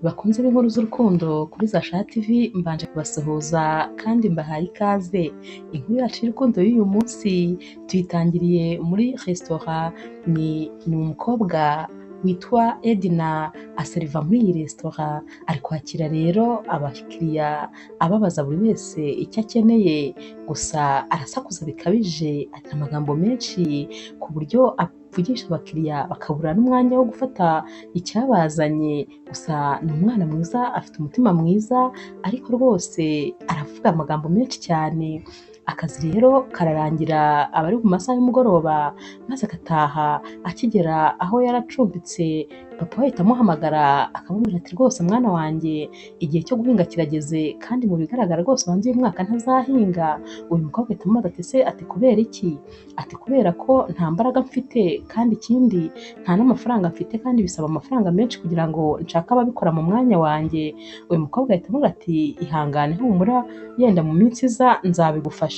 Bakunzi b'inkuru z'urukundo kuri Zasha TV, mbanje kubasuhuza kandi mbahaye ikaze. Inkuru yacu y'urukundo y'uyu munsi tuyitangiriye muri resitora. Ni umukobwa witwa Edna, aseriva muri iyi resitora, ari kwakira rero abakiriya ababaza buri wese icyo akeneye, gusa arasakuza bikabije, agira amagambo menshi ku buryo avugisha abakiriya bakabura n'umwanya wo gufata icyabazanye. Gusa ni umwana mwiza, afite umutima mwiza, ariko rwose aravuga amagambo menshi cyane. Akazi rero kararangira aba ari mu masaha y'umugoroba, maze agataha. Akigera aho yaracumbitse, papa we ahita amuhamagara akamubwira ati rwose mwana wanjye, igihe cyo guhinga kirageze, kandi mu bigaragara rwose ubanza uyu mwaka ntazahinga. Uyu mukobwa ahita amubaza ati ese, ati kubera iki? Ati kubera ko nta mbaraga mfite, kandi ikindi nta n'amafaranga mfite, kandi bisaba amafaranga menshi kugira ngo nshake ababikora mu mwanya wanjye. Uyu mukobwa ahita amubwira ati ihangane, humura, yenda mu minsi iza nzabigufasha.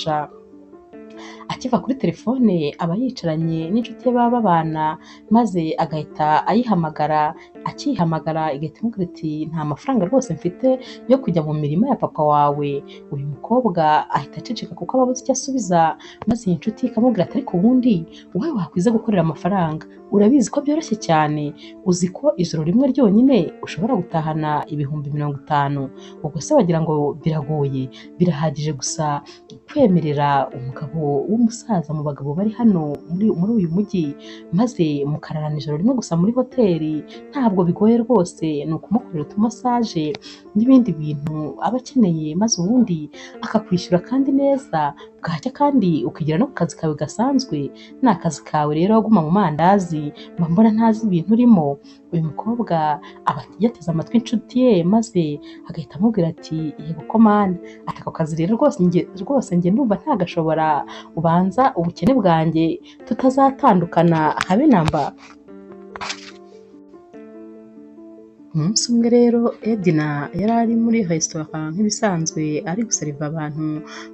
Akiva kuri telefone aba yicaranye n'inshuti ye baba babana, maze agahita ayihamagara. Akiyihamagara igahita imubwira iti nta mafaranga rwose mfite yo kujya mu mirima ya papa wawe. Uyu mukobwa ahita aceceka kuko aba abuze icyo asubiza, maze iyi nshuti ikamubwira ati ariko ubundi wowe wakwiza gukorera amafaranga, urabizi ko byoroshye cyane, uzi ko ijoro rimwe ryonyine ushobora gutahana 50,000, ubwo se wagira ngo biragoye? Birahagije gusa kwemerera umugabo w'umusaza mu bagabo bari hano muri uyu mujyi, maze mukararana ijoro rimwe gusa muri hoteli. Ntabwo bigoye rwose, ni ukumukorera utumasaje n'ibindi bintu aba akeneye, maze ubundi akakwishyura kandi neza, bwacya kandi ukigira no ku kazi kawe gasanzwe. Ni akazi kawe rero, guma mu mandazi, mba mbona ntazi ibintu urimo. Uyu mukobwa aba yateze amatwi inshuti ye, maze agahita amubwira ati yego ko mana, ati ako kazi rero rwose njye ndumva ntagashobora, ubanza ubukene bwanjye tutazatandukana habe namba. Umunsi umwe rero Edna yari ari muri resitora nk'ibisanzwe, ari guseriva abantu,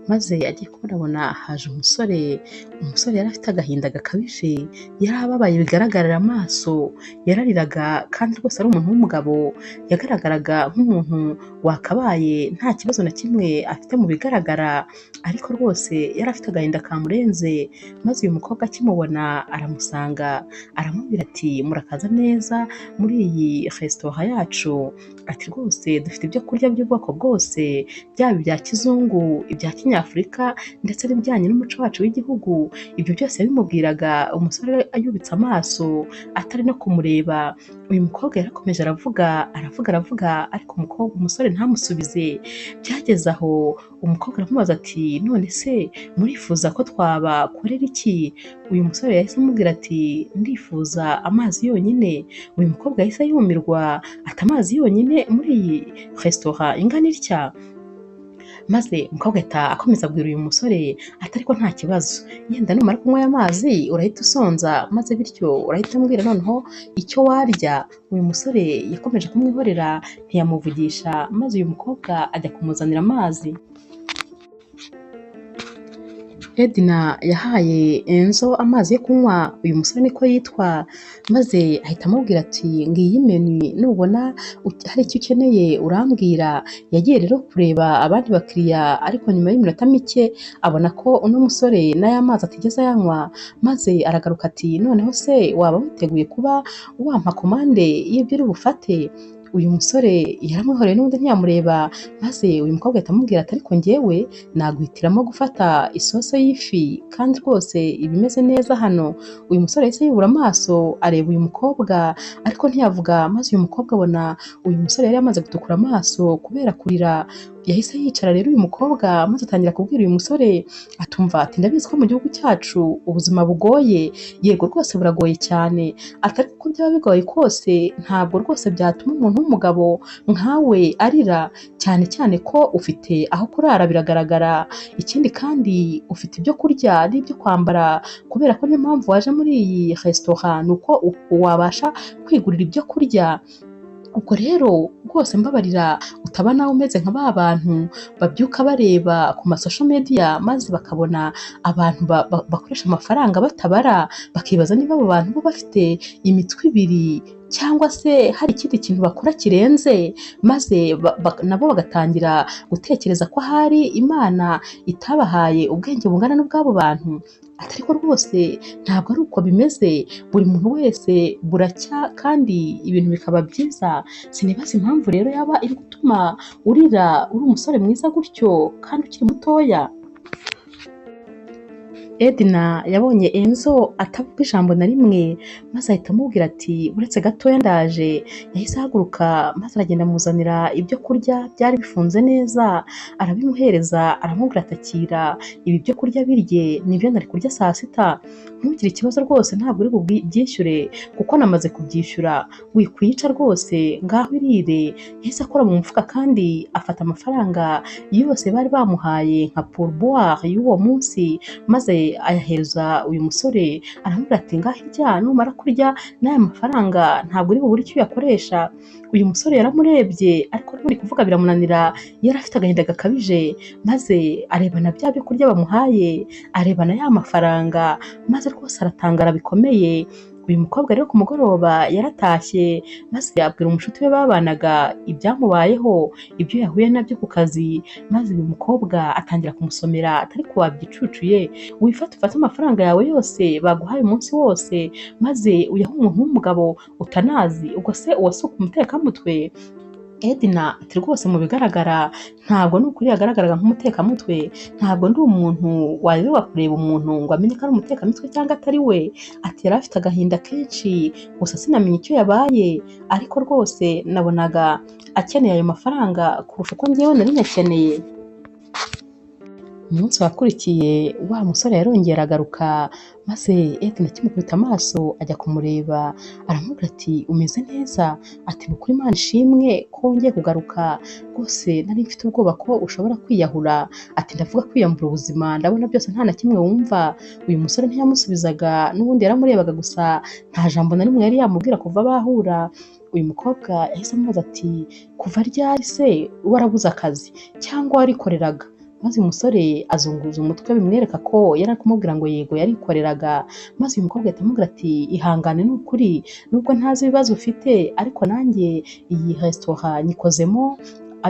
maze agiye kubona haje umusore. Umusore yari afite agahinda gakabije, yari ababaye bigaragarira amaso, yarariraga kandi rwose ari umuntu w'umugabo, yagaragaraga nk'umuntu wakabaye nta kibazo na kimwe afite mu bigaragara, ariko rwose yari afite agahinda kamurenze. Maze uyu mukobwa akimubona aramusanga, aramubwira ati murakaza neza muri iyi resitora yacu, ati rwose dufite ibyo kurya by'ubwoko bwose, byaba ibya kizungu, ibya kinyafurika, ndetse n'ibijyanye n'umuco wacu w'igihugu. Ibyo byose yabimubwiraga umusore ayubitse amaso atari no kumureba. Uyu mukobwa yarakomeje aravuga aravuga aravuga, ariko umusore ntamusubize. Byageze aho umukobwa aramubaza ati none se murifuza ko twabakorera iki? Uyu musore yahise amubwira ati ndifuza amazi yonyine. Uyu mukobwa yahise yumirwa, ati amazi yonyine muri iyi resitora ingana itya? Maze umukobwa ahita akomeza abwira uyu musore ati ariko nta kibazo, yenda numara kunywa aya mazi urahita usonza, maze bityo urahita umbwira noneho icyo warya. Uyu musore yakomeje kumwihorera ntiyamuvugisha, maze uyu mukobwa ajya kumuzanira amazi. Edna yahaye Enzo amazi yo kunywa, uyu musore niko yitwa, maze ahita amubwira ati ngiyi menu, nubona hari icyo ukeneye urambwira. Yagiye rero kureba abandi bakiriya, ariko nyuma y'iminota mike abona ko uno musore n'aya mazi atigeze ayanywa, maze aragaruka ati noneho se waba witeguye kuba wampa komande y'ibyo uri bufate? Uyu musore yaramwihoreye n'ubundi ntiyamureba, maze uyu mukobwa ahita amubwira ati ariko njyewe naguhitiramo gufata isoso y'ifi kandi rwose iba imeze neza hano. Uyu musore yahise yubura amaso areba uyu mukobwa ariko ntiyavuga, maze uyu mukobwa abona uyu musore yari yamaze gutukura amaso kubera kurira. Yahise yicara rero uyu mukobwa, maze atangira kubwira uyu musore atumva ati ndabizi ko mu gihugu cyacu ubuzima bugoye, yego rwose buragoye cyane, ati ariko uko byaba bigoye kose ntabwo rwose byatuma umuntu w'umugabo nkawe arira, cyane cyane ko ufite aho kurara biragaragara, ikindi kandi ufite ibyo kurya n'ibyo kwambara, kubera ko niyo mpamvu waje muri iyi resitora ni uko wabasha kwigurira ibyo kurya. Ubwo rero rwose mbabarira utaba nawe umeze nka ba bantu babyuka bareba ku masosho media maze bakabona abantu bakoresha amafaranga batabara, bakibaza niba abo bantu bo bafite imitwe ibiri. Cyangwa se hari ikindi kintu bakora kirenze, maze nabo bagatangira gutekereza ko ahari Imana itabahaye ubwenge bungana n'ubw'abo bantu. Ati ariko rwose ntabwo ari uko bimeze, buri muntu wese buracya kandi ibintu bikaba byiza. Sinibaza impamvu rero yaba iri gutuma urira uri umusore mwiza gutyo kandi ukiri mutoya. Edna yabonye Enzo atavuga ijambo na rimwe, maze ahita amubwira ati uretse gatoya ndaje. Yahise ahaguruka maze aragenda amuzanira ibyo kurya byari bifunze neza, arabimuhereza, aramubwira ati akira ibi byo kurya birye, nibyo nari kurya saa sita, ntugire ikibazo rwose ntabwo uri bubyishyure kuko namaze kubyishyura, wikwica rwose ngaho irire. Yahise akora mu mufuka kandi afata amafaranga yose bari bamuhaye nka pourboire y'uwo munsi, maze ayahereza uyu musore, aramubwira ati ngaho irya, numara kurya n'aya mafaranga ntabwo uri bubure icyo uyakoresha. Uyu musore yaramurebye ariko n'ubundi kuvuga biramunanira, yari afite agahinda gakabije, maze arebana bya byo kurya bamuhaye, arebana ya mafaranga, maze rwose aratangara bikomeye. Uyu mukobwa rero ku mugoroba yaratashye, maze abwira umushuti we babanaga ibyamubayeho, ibyo yahuye nabyo ku kazi, maze uyu mukobwa atangira kumusomera atari ko wabyicucuye, wifate ufate amafaranga yawe yose baguhaye umunsi wose, maze uyahe umuntu w'umugabo utanazi, ubwo se uwasuka umutekamutwe? Edna ati rwose mu bigaragara ntabwo ni ukuri yagaragaraga nk'umutekamutwe, ntabwo ndi umuntu wayobewe kureba umuntu ngo amenye ko ari umutekamutwe cyangwa atari we. Ati yari afite agahinda kenshi, gusa sinamenye icyo yabaye, ariko rwose nabonaga akeneye ayo mafaranga kurusha uko njyewe nari nyakeneye. Umunsi wakurikiye wa musore yarongera agaruka, maze Edna akimukubita amaso ajya kumureba, aramubwira ati umeze neza? Ati ni ukuri Imana ishimwe ko wongeye kugaruka, rwose nari mfite ubwoba ko ushobora kwiyahura. Ati ndavuga kwiyambura ubuzima, ndabona byose nta na kimwe wumva. Uyu musore ntiyamusubizaga, n'ubundi yaramurebaga gusa, nta jambo na rimwe yari yamubwira kuva bahura. Uyu mukobwa yahise amubaza ati kuva ryari se warabuze akazi cyangwa warikoreraga? Maze uyu musore azunguza umutwe bimwereka ko yari ari kumubwira ngo yego yarikoreraga. Maze uyu mukobwa ahita amubwira ati ihangane ni ukuri, nubwo ntazi ibibazo ufite, ariko nanjye iyi resitora nyikozemo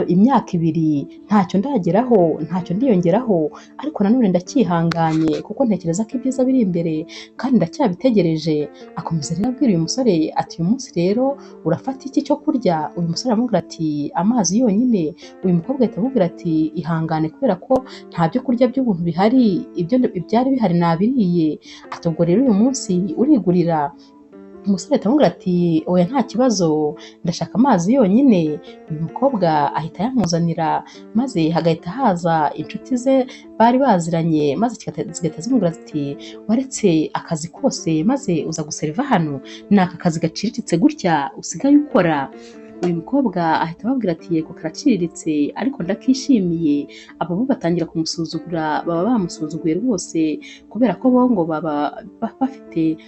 imyaka 2, ntacyo ndageraho, ntacyo ndiyongeraho, ariko nanone ndacyihanganye kuko ntekereza ko ibyiza biri imbere kandi ndacyabitegereje. Akomeza rero abwira uyu musore ati uyu munsi rero urafata iki cyo kurya? Uyu musore aramubwira ati amazi yonyine. Uyu mukobwa ahita amubwira ati ihangane kubera ko nta byo kurya by'ubuntu bihari, ibyo ibyari bihari nabiriye. Ati ubwo rero uyu munsi urigurira. Umusore ahita amubwira ati oya nta kibazo, ndashaka amazi yonyine. Uyu mukobwa ahita ayamuzanira, maze hagahita haza inshuti ze bari baziranye, maze zigahita zimubwira ziti waretse akazi kose maze uza guseriva hano, ni aka kazi gaciriritse gutya usigaye ukora? Uyu mukobwa ahita ababwira ati yego karaciriritse ariko ndakishimiye. Abo bo batangira kumusuzugura, baba bamusuzuguye rwose kubera ko bo ngo baba bafite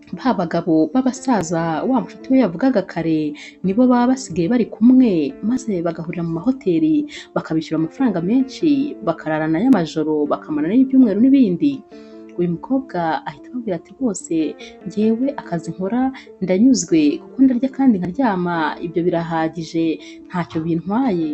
ba bagabo b'abasaza wa mushuti we yavugaga kare, nibo baba basigaye bari kumwe, maze bagahurira mu mahoteli bakabishyura amafaranga menshi, bakararana y'amajoro, bakamarana y'ibyumweru n'ibindi. Uyu mukobwa ahita ababwira ati rwose njyewe akazi nkora ndanyuzwe kuko ndarya kandi nkaryama, ibyo birahagije ntacyo bintwaye.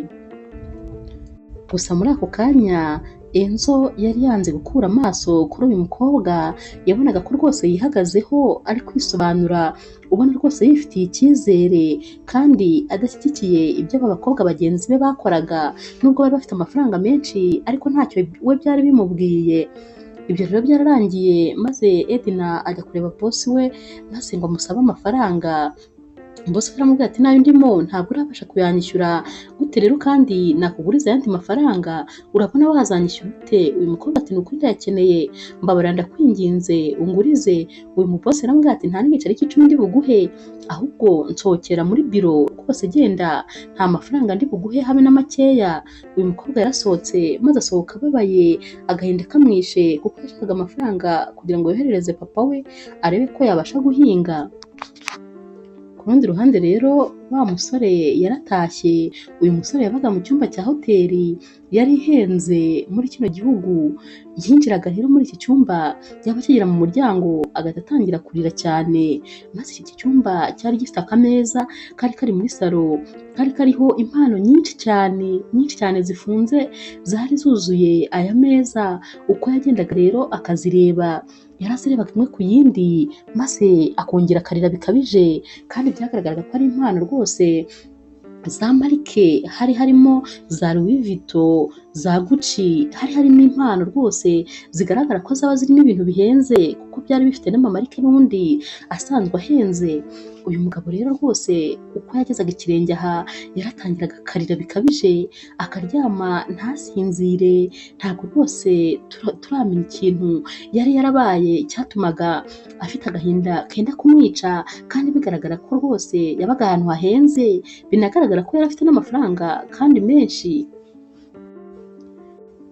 Gusa muri ako kanya Enzo yari yanze gukura amaso kuri uyu mukobwa, yabonaga ko rwose yihagazeho ari kwisobanura, ubona rwose yifitiye icyizere kandi adashyigikiye ibyo aba bakobwa bagenzi be bakoraga, nubwo bari bafite amafaranga menshi ariko ntacyo we byari bimubwiye. Ibyo rero byararangiye, maze Edna ajya kureba bosi we, maze ngo amusabe amafaranga. Bosi aramubwira ati nayo ndimo ntabwo urabasha kuyanyishyura, gute rero kandi nakuguriza ayandi mafaranga, urabona wazanyishyura ute? Uyu mukobwa ati ni ukuri ndayakeneye, mbabarira ndakwinginze ungurize. Uyu mubosi aramubwira ati nta n'igiceri cy'icumi ndi buguhe, ahubwo nsohokera muri biro rwose genda, nta mafaranga ndi buguhe habe na makeya. Uyu mukobwa yarasohotse, maze asohoka ababaye, agahinda kamwishe kuko yashakaga amafaranga kugira ngo yoherereze papa we arebe ko yabasha guhinga. Ku rundi ruhande rero Wa musore yaratashye. Uyu musore yabaga mu cyumba cya hoteli yari ihenze muri kino gihugu. Yinjiraga rero muri iki cyumba, yaba akigera mu muryango agahita atangira kurira cyane, maze iki cyumba cyari gifite akameza kari kari muri salo, kari kariho impano nyinshi cyane, nyinshi cyane zifunze, zari zuzuye aya meza. Uko yagendaga rero akazireba, yarazirebaga imwe ku yindi, maze akongera akarira bikabije, kandi byagaragaraga ko ari impano rwose za marike, hari harimo za Louis Vuitton, za Gucci, hari harimo impano rwose zigaragara ko zaba zirimo ibintu bihenze, kuko byari bifite n'amamarike n'ubundi asanzwe ahenze. Uyu mugabo rero rwose uko yagezaga ikirenge aha, yaratangiraga akarira bikabije, akaryama ntasinzire. Ntabwo rwose turamenya ikintu yari yarabaye cyatumaga afite agahinda kenda kumwica, kandi bigaragara ko rwose yabaga ahantu hahenze, binagaragara ko yari afite n'amafaranga kandi menshi.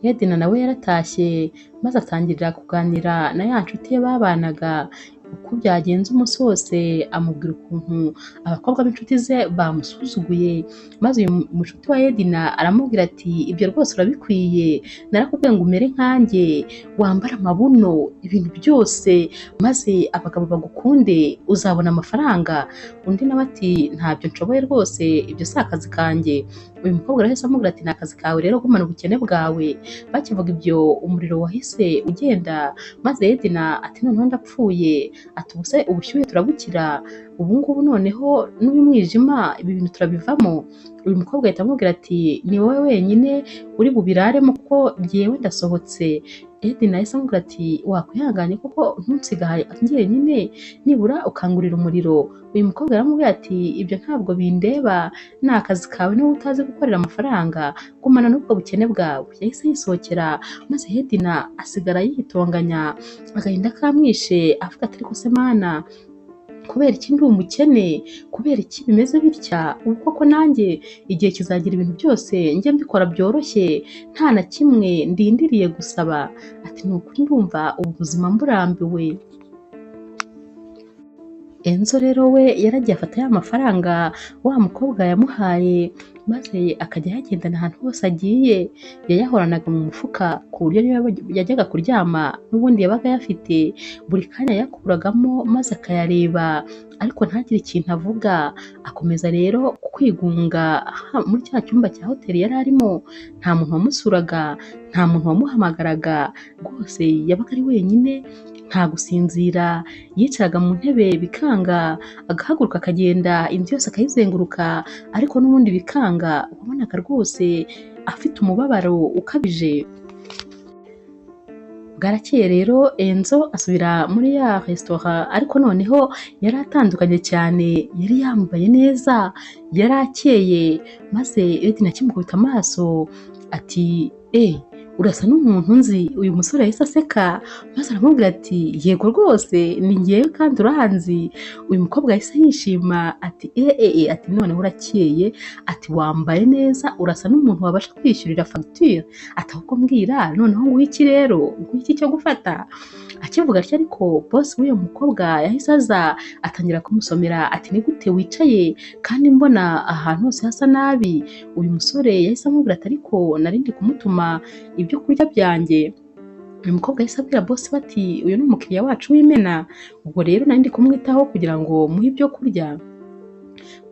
Edna nawe yaratashye, maze atangirira kuganira na ya nshuti ye babanaga uko byagenze umunsi wose, amubwira ukuntu abakobwa b'inshuti ze bamusuzuguye. Maze uyu mushuti wa Edna aramubwira ati ibyo rwose urabikwiye, narakubwiye ngo umere nkanjye, wambare amabuno, ibintu byose, maze abagabo bagukunde, uzabona amafaranga. Undi nawe ati ntabyo nshoboye rwose, ibyo si akazi kanjye. Uyu mukobwa yahise amubwira ati ni akazi kawe rero, gumana ubukene bwawe. Bakivuga ibyo umuriro wahise ugenda, maze Edna ati noneho ndapfuye, ati ubuse ubushyuhe turabukira, ubu ngubu noneho n'uyu mwijima ibi bintu turabivamo. Uyu mukobwa ahita amubwira ati ni wowe wenyine uri bubiraremo kuko jyewe ndasohotse. Edna yahise amubwira ati wakwihanganye kuko ntunsigaye njyenyine, nibura ukangurira umuriro. Uyu mukobwa aramubwira ati ibyo ntabwo bindeba, ni akazi kawe niba utazi gukorera amafaranga, gumana n'ubwo bukene bwawe. Yahise yisohokera, maze Edna asigara yitonganya, agahinda kamwishe, avuga ati ariko se Mana, kubera iki ndi umukene, kubera iki bimeze bitya, ubu koko nanjye igihe kizagira ibintu byose njye mbikora byoroshye, nta na kimwe ndindiriye gusaba. Ati ni ukuri ndumva ubu buzima mburambiwe. Enzo rero we yaragiye afata ya mafaranga wa mukobwa yamuhaye, maze akajya ayagendana ahantu hose agiye. Yayahoranaga mu mufuka ku buryo niyo yajyaga kuryama n'ubundi yabaga ayafite, buri kanya yayakuragamo maze akayareba, ariko ntagire ikintu avuga. Akomeza rero kwigunga muri cya cyumba cya hoteli yari arimo, nta muntu wamusuraga, nta muntu wamuhamagaraga, rwose yabaga ari wenyine, nta gusinzira. Yicaraga mu ntebe bikanga, agahaguruka akagenda inzu yose akayizenguruka, ariko n'ubundi bikanga. Wabonaga rwose afite umubabaro ukabije. Bwarakeye rero Enzo asubira muri ya resitora, ariko noneho yari atandukanye cyane, yari yambaye neza, yari akeye. Maze Edna akimukubita amaso ati urasa n'umuntu nzi. Uyu musore yahise aseka, maze aramubwira ati yego rwose ni njyewe kandi uranzi. Uyu mukobwa yahise yishima ati ati noneho urakeye, ati wambaye neza, urasa n'umuntu wabasha kwishyurira fagitire, ati ahubwo mbwira noneho nguhe iki rero, nguhe iki cyo gufata. Akivuga atyo ariko boss w'uyu mukobwa yahise aza atangira kumusomera ati ni gute wicaye kandi mbona ahantu hose hasa nabi. Uyu musore yahise amubwira ati ariko nari ndi kumutuma ibyo kurya byanjye. Uyu mukobwa yahise abwira boss we ati uyu ni umukiriya wacu w'imena, ubwo rero nari ndi kumwitaho kugira ngo muhe ibyo kurya.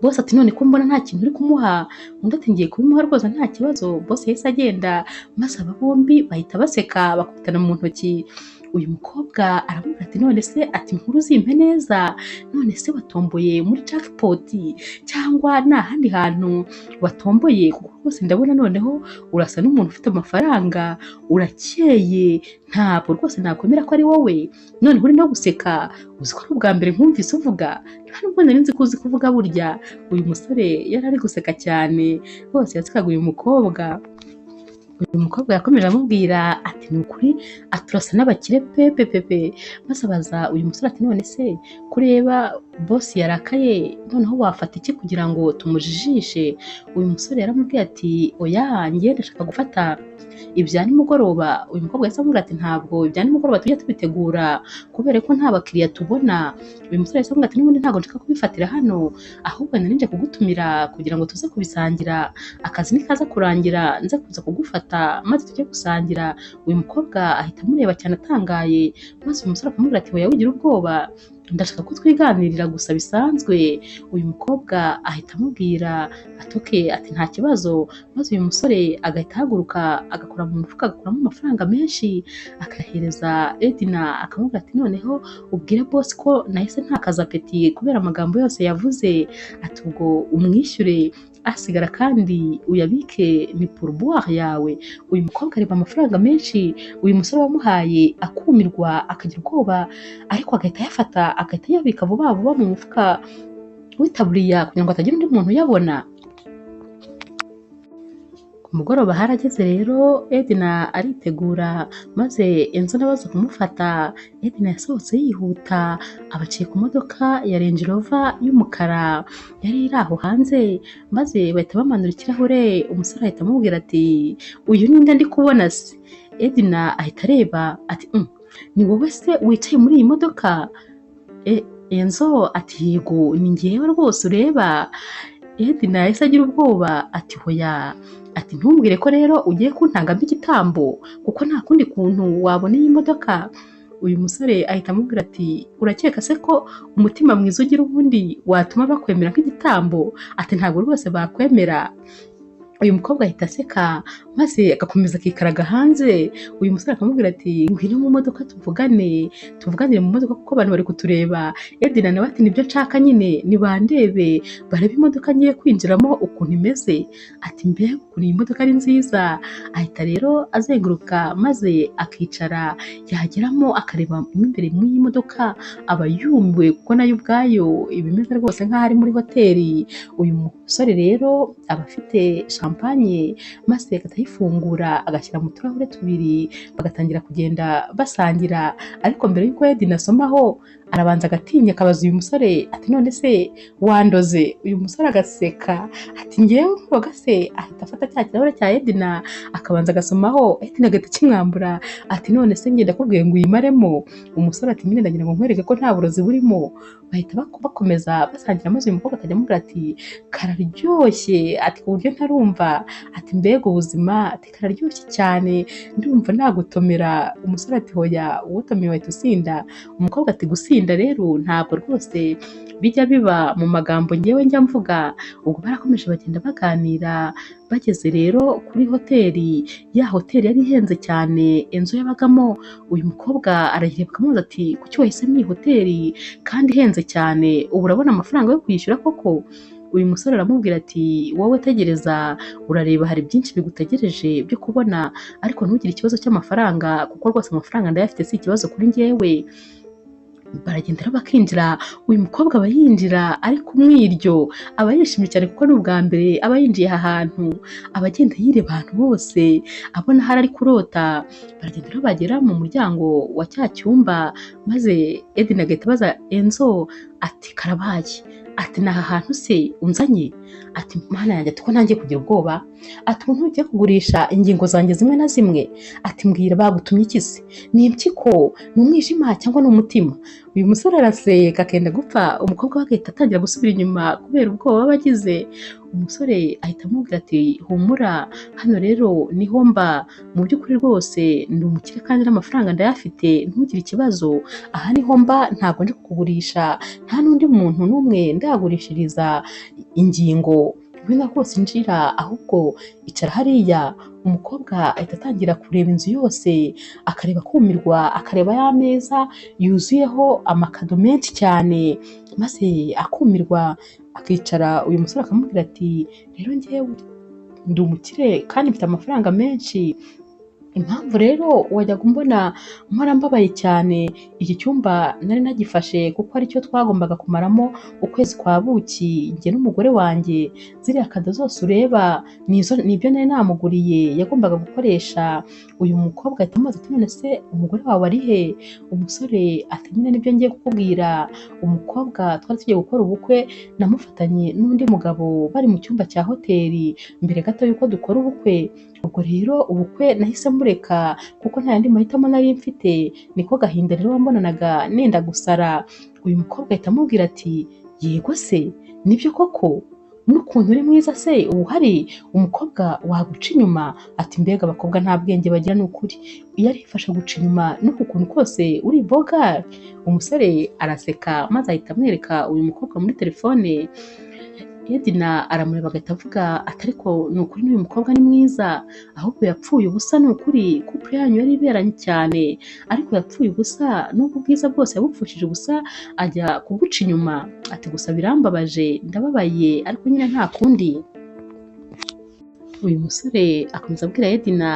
Boss ati none ko mbona nta kintu uri kumuha? Undi ati ngiye kubimuha rwose nta kibazo. Boss yahise agenda, maze aba bombi bahita baseka bakubitana mu ntoki. Uyu mukobwa aramubwira ati none se, ati inkuru zimpe neza, none se watomboye muri jackpot cyangwa ni ahandi hantu watomboye? Kuko rwose ndabona noneho urasa n'umuntu ufite amafaranga, urakeye, ntabwo rwose nakwemera ko ari wowe. Noneho uri no guseka, uzi ko ari ubwa mbere nkumvise uvuga, nta nubwo nari nzi ko uzi kuvuga burya. Uyu musore yari ari guseka cyane, rwose yasekaga uyu mukobwa. Uyu mukobwa yakomeje amubwira ati ni ukuri, ati urasa n'abakire pe pe pe pe. Maze abaza uyu musore ati none se kureba Bosi yarakaye, noneho wafata iki kugira ngo tumujijishe? Uyu musore yaramubwiye ati oya, njye ndashaka gufata ibya nimugoroba. Uyu mukobwa yahise amubwira ati ntabwo ibya nimugoroba tujya tubitegura kubera ko nta bakiriya tubona. Uyu musore yahise amubwira ati n'ubundi ntabwo nshaka kubifatira hano, ahubwo nari nje kugutumira kugira ngo tuze kubisangira, akazi nikaza kurangira nze kuza kugufata maze tujye gusangira. Uyu mukobwa ahita amureba cyane atangaye, maze uyu musore akamubwira ati oya wigira ubwoba, ndashaka ko twiganirira gusa bisanzwe. Uyu mukobwa ahita amubwira ati okay, ati nta kibazo. Maze uyu musore agahita ahaguruka agakora mu mufuka agakuramo amafaranga menshi akayahereza Edna, akamubwira ati noneho ubwire boss ko nahise ntakaza apeti kubera amagambo yose yavuze, ati ubwo umwishyure asigara kandi uyabike ni pourboire yawe. Uyu mukobwa areba amafaranga menshi uyu musore wamuhaye akumirwa akagira ubwoba, ariko agahita ayafata agahita ayabika vuba vuba mu mufuka w'itaburiya kugira ngo hatagira undi muntu uyabona. Ku mugoroba harageze rero, Edna aritegura maze Enzo nawe aza kumufata. Edna yasohotse yihuta abaciye ku modoka ya Range Rover y'umukara yari iri aho hanze, maze bahita bamanura ikirahure. Umusore ahita amubwira ati uyu ninde ndi kubona se? Edna ahita areba ati ni wowe se wicaye muri iyi modoka? Enzo ati yego ni njyewe rwose ureba. Edna yahise agira ubwoba ati hoya, ati ntumbwire ko rero ugiye kuntangamo igitambo kuko nta kundi kuntu wabona iyi modoka. Uyu musore ahita amubwira ati urakeka se ko umutima mwiza ugira ubundi watuma bakwemera nk'igitambo? Ati ntabwo rwose bakwemera. Uyu mukobwa ahita aseka maze agakomeza akikaraga hanze. Uyu musore akamubwira ati ngwino mu modoka tuvugane, tuvuganire mu modoka kuko abantu bari kutureba. Edna nawe ati nibyo nshaka nyine, nibandebe barebe imodoka ngiye kwinjiramo ukuntu imeze. Ati mbega ukuntu iyi modoka ari nziza. Ahita rero azenguruka maze akicara, yageramo akareba mo imbere mu iyi modoka aba yumiwe kuko nayo ubwayo iba imeze rwose nk'aho ari muri hoteli. Uyu musore rero aba afite champagne maze agahita ayifungura agashyira mu turahure tubiri, bagatangira kugenda basangira. Ariko mbere y'uko Edna asomaho arabanza agatinya akabaza uyu musore ati none se wandoze? Uyu musore agaseka ati ngewe nkuroga se? Ahita afata cya kirahure cya Edna akabanza agasomaho, Edna agahita akimwambura ati none se ngenda ndakubwiye ngo uyimaremo? Umusore ati nyine ndagira ngo nkwereke ko nta burozi burimo. Bahita bakomeza basangira, maze uyu mukobwa akajya amubwira ati kararyoshye, ati ku buryo ntarumva, ati mbega ubuzima, ati kararyoshye cyane, ndumva nagutomera. Umusore ati hoya, uwotomeye wahita usinda. Umukobwa ati gusinda rero ntabwo rwose bijya biba mu magambo ngewe njya mvuga. Ubwo barakomeje bagenda baganira, bageze rero kuri hoteli, ya hoteli yari ihenze cyane inzu yabagamo. Uyu mukobwa arayireba akamubaza ati kuki wahisemo iyi hoteli kandi ihenze cyane, ubu urabona amafaranga yo kwishyura koko? Uyu musore aramubwira ati wowe tegereza urareba hari byinshi bigutegereje byo kubona, ariko ntugire ikibazo cy'amafaranga kuko rwose amafaranga ndayafite si ikibazo kuri njyewe. Baragenda rero bakinjira, uyu mukobwa aba yinjira ari kumwiryo, aba yishimye cyane kuko ni ubwa mbere aba yinjiye aha hantu, aba agenda yireba ahantu hose abona ahari ari kurota. Baragenda rero bagera mu muryango wa cya cyumba, maze Edna agahita abaza Enzo ati karabaye, ati ni aha hantu se unzanye? Ati mana yanjye, ati ko ntangiye kugira ubwoba, ati ubu ntugiye kugurisha ingingo zanjye zimwe na zimwe? Ati mbwira bagutumye iki se? Ni impyiko, ni umwijima cyangwa ni umutima? Uyu musore araseka akenda gupfa, umukobwa we agahita atangira gusubira inyuma kubera ubwoba aba agize. Umusore ahita amubwira ati humura, hano rero niho mba, mu by'ukuri rwose ndi umukire kandi n'amafaranga ndayafite, ntugire ikibazo, aha niho mba, ntabwo ndi kukugurisha, nta n'undi muntu n'umwe ndagurishiriza ingingo, ngwino rwose injira, ahubwo icara hariya. Umukobwa ahita atangira kureba inzu yose, akareba akumirwa, akareba ya meza yuzuyeho amakado menshi cyane, maze akumirwa akicara. Uyu musore akamubwira ati rero njyewe ndi umukire kandi mfite amafaranga menshi, Impamvu rero wajyaga umbona mpora mbabaye cyane, iki cyumba nari nagifashe kuko aricyo twagombaga kumaramo ukwezi kwa buki njye n'umugore wanjye, ziriya kado zose ureba nibyo nari namuguriye yagombaga gukoresha. Uyu mukobwa ahita amubaza ati none se umugore wawe ari he? Umusore ati nyine nibyo ngiye kukubwira, umukobwa twari tugiye gukora ubukwe namufatanye n'undi mugabo bari mu cyumba cya hoteli mbere gato y'uko dukora ubukwe. Ubwo rero ubukwe nahise mureka kuko nta yandi mahitamo nari mfite, niko gahinda rero wambonanaga nenda gusara. Uyu mukobwa ahita amubwira ati yego se nibyo koko, n'ukuntu uri mwiza se ubu hari umukobwa waguca inyuma? Ati mbega abakobwa nta bwenge bagira ni ukuri, iyo arifasha guca inyuma n'uku kuntu kose uri boga. Umusore araseka maze ahita amwereka uyu mukobwa muri telefone. Edna aramureba agahita avuga ati ariko ni ukuri n'uyu mukobwa ni mwiza, ahubwo yapfuye ubusa ni ukuri, couple yanyu yari iberanye cyane, ariko yapfuye ubusa, n'ubwo ubwiza bwose yabupfushije ubusa ajya kuguca inyuma. Ati gusa birambabaje, ndababaye, ariko nyine nta kundi. Uyu musore akomeza abwira Edna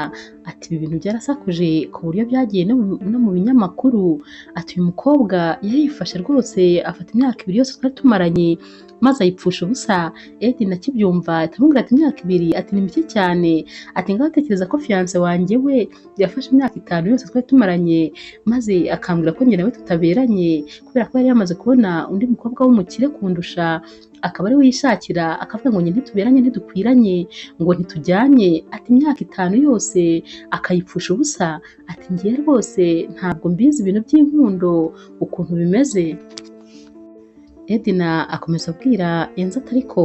ati ibi bintu byarasakuje ku buryo byagiye no mu binyamakuru. Ati uyu mukobwa yarifashe rwose afata imyaka 2 yose twari tumaranye maze ayipfusha ubusa. Edna akibyumva ahita amubwira ati imyaka 2, ati ni mike cyane, ati ngaho tekereza ko fiance wanjye we yafashe imyaka 5 yose twari tumaranye maze akambwira ko njye nawe tutaberanye kubera ko yari yamaze kubona undi mukobwa w'umukire kundusha, akaba ari we yishakira, akavuga ngo njye ntituberanye, ntidukwiranye, ngo ntitujyanye. Ati imyaka 5 yose akayipfusha ubusa. Ati ngiye rwose ntabwo mbizi ibintu by'inkundo ukuntu bimeze. Edna akomeza abwira Enzo ati ariko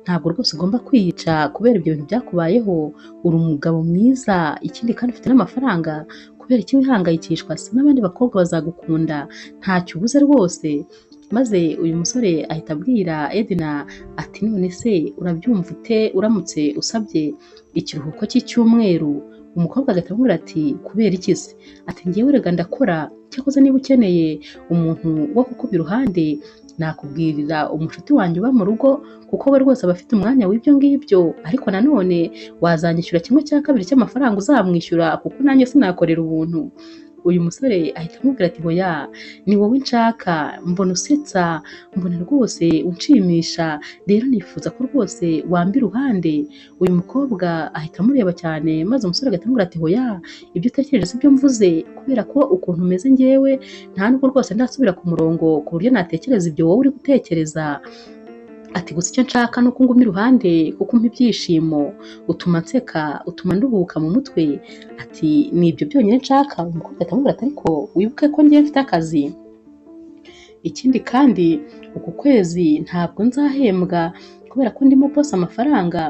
ntabwo rwose ugomba kwiyica kubera ibyo bintu byakubayeho, uri umugabo mwiza, ikindi kandi ufite n'amafaranga, kubera iki wihangayikishwa se n'abandi bakobwa bazagukunda, ntacyo ubuze rwose. Maze uyu musore ahita abwira Edna ati none se urabyumva ute uramutse usabye ikiruhuko cy'icyumweru? Umukobwa agahita amubwira ati kubera iki se? Ati njyewe rega ndakora, cyakoze niba ukeneye umuntu wo kukuba iruhande nakubwirira umushuti wanjye uba mu rugo kuko we rwose aba afite umwanya w'ibyo ngibyo, ariko nanone wazanyishyura 1/2 cy'amafaranga uzamwishyura kuko nanjye sinakorera ubuntu. Uyu musore ahita amubwira ati hoya ni wowe nshaka, mbona usetsa, mbona rwose unshimisha, rero nifuza ko rwose wamba iruhande. Uyu mukobwa ahita amureba cyane maze umusore agahita amubwira ati hoya ibyo utekereje si byo mvuze, kubera ko ukuntu umeze njyewe nta nubwo rwose ndasubira ku murongo ku buryo natekereza ibyo wowe uri gutekereza. Ati gusa icyo nshaka ni uko nguma iruhande kuko umpa ibyishimo, utuma nseka, utuma nduhuka mu mutwe. Ati ni ibyo byonyine nshaka. Umukobwa ahita amubwira ati ariko wibuke ko ngiye mfite akazi, ikindi kandi uku kwezi ntabwo nzahembwa kubera ko ndimo boss amafaranga,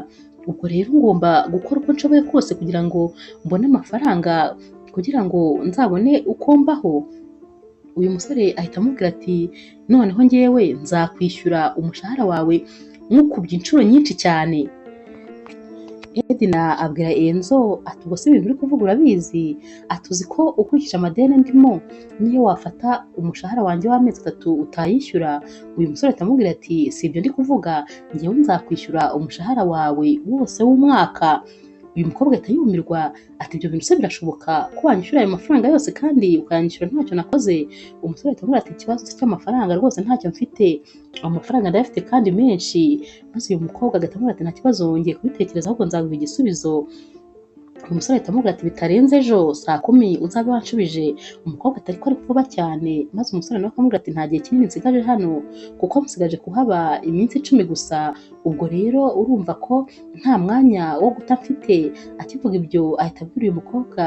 ubwo rero ngomba gukora uko nshoboye kose kugira ngo mbone amafaranga kugira ngo nzabone uko mbaho. Uyu musore ahita amubwira ati noneho njyewe nzakwishyura umushahara wawe nkukubye inshuro nyinshi cyane. Edna abwira Enzo ati ubwo se ibintu uri kuvuga urabizi? Ati uzi ko ukurikije amadeni ndimo niyo wafata umushahara wanjye w'amezi 3 utayishyura? Uyu musore ahita amubwira ati si ibyo ndi kuvuga, njyewe nzakwishyura umushahara wawe wose w'umwaka. Uyu mukobwa ahita yumirwa ati ibyo bintu se birashoboka ko wanyishyura ayo mafaranga yose kandi ukayanyishyura ntacyo nakoze? Umusore ahita amubwira ati ikibazo cy'amafaranga rwose ntacyo mfite, amafaranga ndayafite kandi menshi. Maze uyu mukobwa agahita amubwira ati nta kibazo ngiye kubitekereza ahubwo nzaguha igisubizo. Umusore ahita amubwira ati bitarenze ejo saa 10 uzabe wanshubije. Umukobwa ati ariko ari vuba cyane. Maze umusore nawe akamubwira ati nta gihe kinini nsigaje hano kuko nsigaje kuhaba iminsi 10 gusa, ubwo rero urumva ko nta mwanya wo guta mfite. Akivuga ibyo ahita abwira uyu mukobwa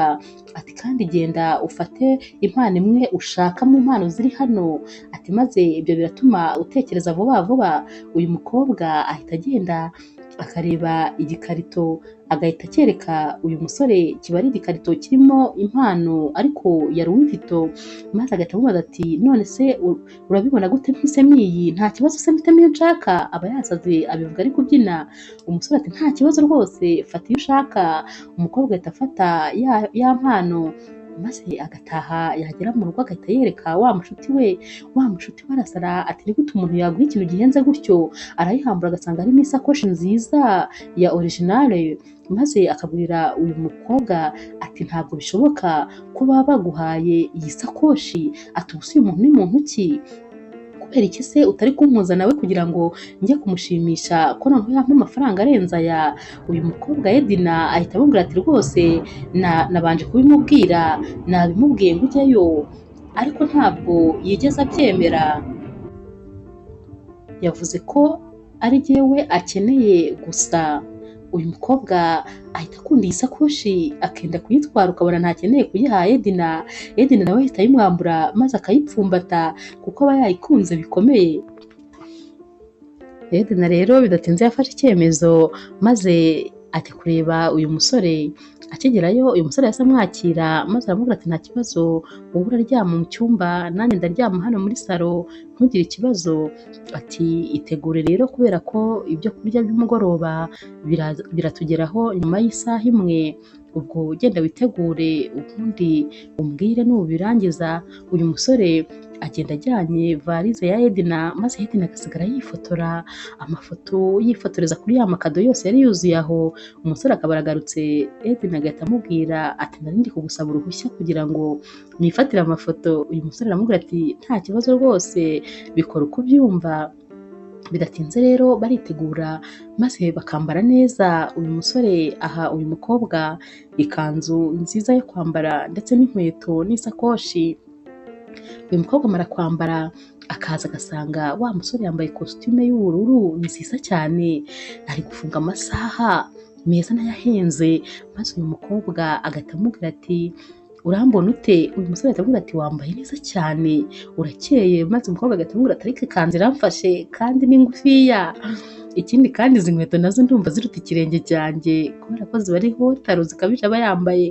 ati kandi genda ufate impano imwe ushaka mu mpano ziri hano, ati maze ibyo biratuma utekereza vuba vuba. Uyu mukobwa ahita agenda akareba igikarito agahita acyereka uyu musore, kiba ari igikarito kirimo impano ariko ya Louis Vuitton, maze agahita amubaza ati none se urabibona gute mpisemo iyi? Nta kibazo se mpitemo iyo nshaka? Aba yasaze abivuga ari kubyina. Umusore ati nta kibazo rwose fata iyo ushaka. Umukobwa ahita afata ya mpano Maze agataha, yagera mu rugo agahita yereka wa mushuti we. Wa mushuti we arasara ati ni gute umuntu yaguha ikintu gihenze gutyo? Arayihambura agasanga harimo isakoshi nziza ya originale, maze akabwira uyu mukobwa ati ntabwo bishoboka ko baba baguhaye iyi sakoshi, ati ubu se uyu muntu ni muntu ki? Kubera iki se utari kumpuza nawe kugira ngo njye kumushimisha ko noneho yampa amafaranga arenze aya? Uyu mukobwa Edna ahita amubwira ati rwose nabanje kubimubwira, nabimubwiye ngo ujyeyo, ariko ntabwo yigeze abyemera, yavuze ko ari jyewe akeneye gusa. Uyu mukobwa ahita akunda iyi sakoshi akenda kuyitwara, ukabona ntakeneye kuyiha Edna. Edna nawe ahita ayimwambura maze akayipfumbata kuko aba yayikunze bikomeye. Edna rero bidatinze yafashe icyemezo maze ajya kureba uyu musore. Akigerayo uyu musore yahise amwakira maze aramubwira ati nta kibazo, wowe uraryama mu cyumba nanjye ndaryama hano muri salo, ntugire ikibazo. Ati itegure rero kubera ko ibyo kurya by'umugoroba biratugeraho nyuma y'isaha imwe, ubwo ugenda witegure ubundi umbwire nubirangiza. Uyu musore agenda ajyanye varize ya Edna, maze Edna agasigara yifotora amafoto, yifotoreza kuri ya makado yose yari yuzuye aho. Umusore akaba aragarutse, Edna agahita amubwira ati nari ndi kugusaba uruhushya kugira ngo nifatire amafoto. Uyu musore aramubwira ati nta kibazo rwose, bikora uko ubyumva. Bidatinze rero baritegura maze bakambara neza. Uyu musore aha uyu mukobwa ikanzu nziza yo kwambara ndetse n'inkweto n'isakoshi. Uyu mukobwa amara kwambara akaza agasanga wa musore yambaye kositime y'ubururu nziza cyane, ari gufunga amasaha meza nayo ahenze. Maze uyu mukobwa agahita amubwira ati urambona ute? Uyu musore ahita amubwira ati wambaye neza cyane, urakeye. Maze umukobwa agahita amubwira ati ariko ikanzu iramfashe kandi ni ngufiya, ikindi kandi izi nkweto nazo ndumva ziruta ikirenge cyanjye kubera ko ziba ariho taro zikabije aba yambaye.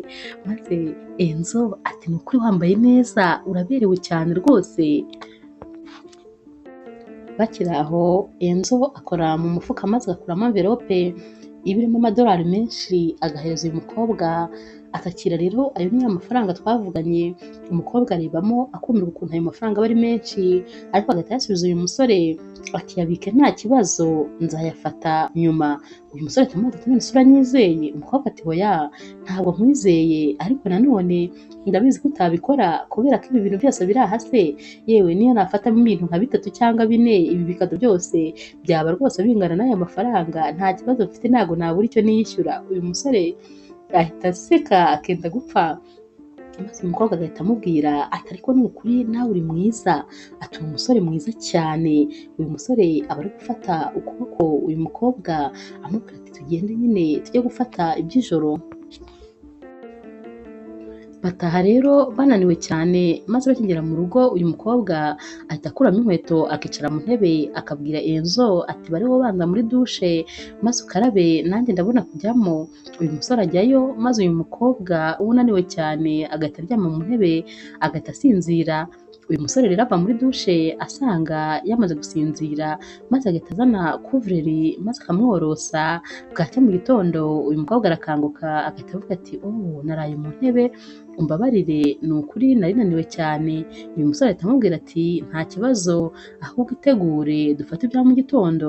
Maze Enzo ati ni ukuri wambaye neza, uraberewe cyane rwose. Bakiri aho Enzo akora mu mufuka maze agakuramo amverope iba irimo amadolari menshi, agahereza uyu mukobwa atakira rero ayo ni amafaranga twavuganye. Umukobwa arebamo akumirwa ukuntu ayo mafaranga aba ari menshi, ariko agahita ayasubiza uyu musore ati yabike nta kibazo nzayafata nyuma. Uyu musore ahita amubwira ati none se uranyizeye? Umukobwa ati oya ntabwo nkwizeye, ariko nanone ndabizi ko utabikora kubera ko ibi bintu byose biri aha se, yewe niyo nafatamo ibintu nka bitatu cyangwa bine, ibi bikado byose byaba rwose bingana n'aya mafaranga, nta kibazo mfite, ntabwo nabura icyo niyishyura. Uyu musore ahita aseka akenda gupfa, maze umukobwa agahita amubwira ati ariko ni ukuri nawe uri mwiza, ati uri umusore mwiza cyane. Uyu musore aba ari gufata ukuboko uyu mukobwa amubwira ati tugende nyine tujye gufata iby'ijoro. Bataha rero bananiwe cyane, maze bakigera mu rugo uyu mukobwa ahita akuramo inkweto akicara mu ntebe akabwira Enzo ati bariho banza muri dushe maze ukarabe nanjye ndabona kujyamo. Uyu musore ajyayo, maze uyu mukobwa unaniwe cyane agahita aryama mu ntebe agahita asinzira. Uyu musore rero ava muri dushe asanga yamaze gusinzira, maze agahita azana kuvureri maze akamworosa. Bwacya mu gitondo uyu mukobwa arakanguka agahita avuga ati oh naraye mu ntebe, umbabarire ni ukuri nari naniwe cyane. Uyu musore ahita amubwira ati nta kibazo, ahubwo itegure dufate ibya mu gitondo.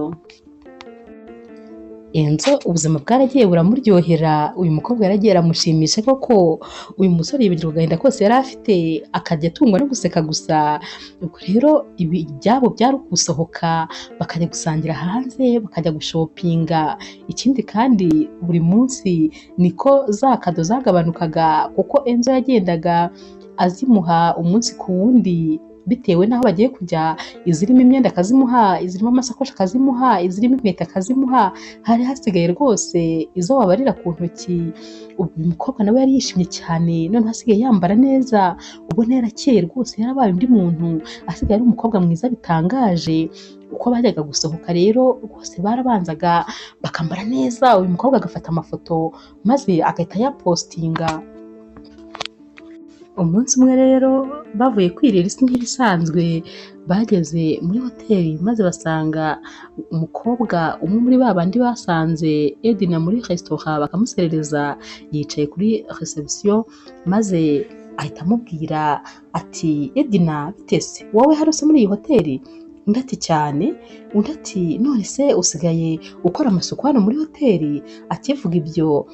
Enzo ubuzima bwaragiye buramuryohera, uyu mukobwa yaragiye aramushimisha koko. Uyu musore yibagirwa agahinda kose yari afite, akajya atungwa no guseka gusa. Ubwo rero ibi ibyabo byari ugusohoka bakajya gusangira hanze, bakajya gushopinga. Ikindi kandi buri munsi niko za kado zagabanukaga kuko Enzo yagendaga azimuha umunsi ku wundi bitewe n'aho bagiye kujya, izirimo imyenda akazimuha, izirimo amasakoshi akazimuha, izirimo inkweto akazimuha, hari hasigaye rwose izo wabarira ku ntoki. Ubu uyu mukobwa nawe yari yishimye cyane, noneho asigaye yambara neza, ubona yarakeye rwose, yarabaye undi muntu, asigaye ari umukobwa mwiza bitangaje. Uko bajyaga gusohoka rero rwose barabanzaga bakambara neza, uyu mukobwa agafata amafoto maze agahita ayapositinga. Umunsi umwe rero bavuye kwirira isi nk'ibisanzwe, bageze muri hoteli maze basanga umukobwa umwe muri ba bandi basanze Edna muri resitora bakamuserereza, yicaye kuri reception, maze Ahita amubwira ati Edna bitese wowe hari se muri iyi hoteli? Undi ati cyane. Undi ati none se usigaye ukora amasuku hano muri hoteli? Akivuga ibyo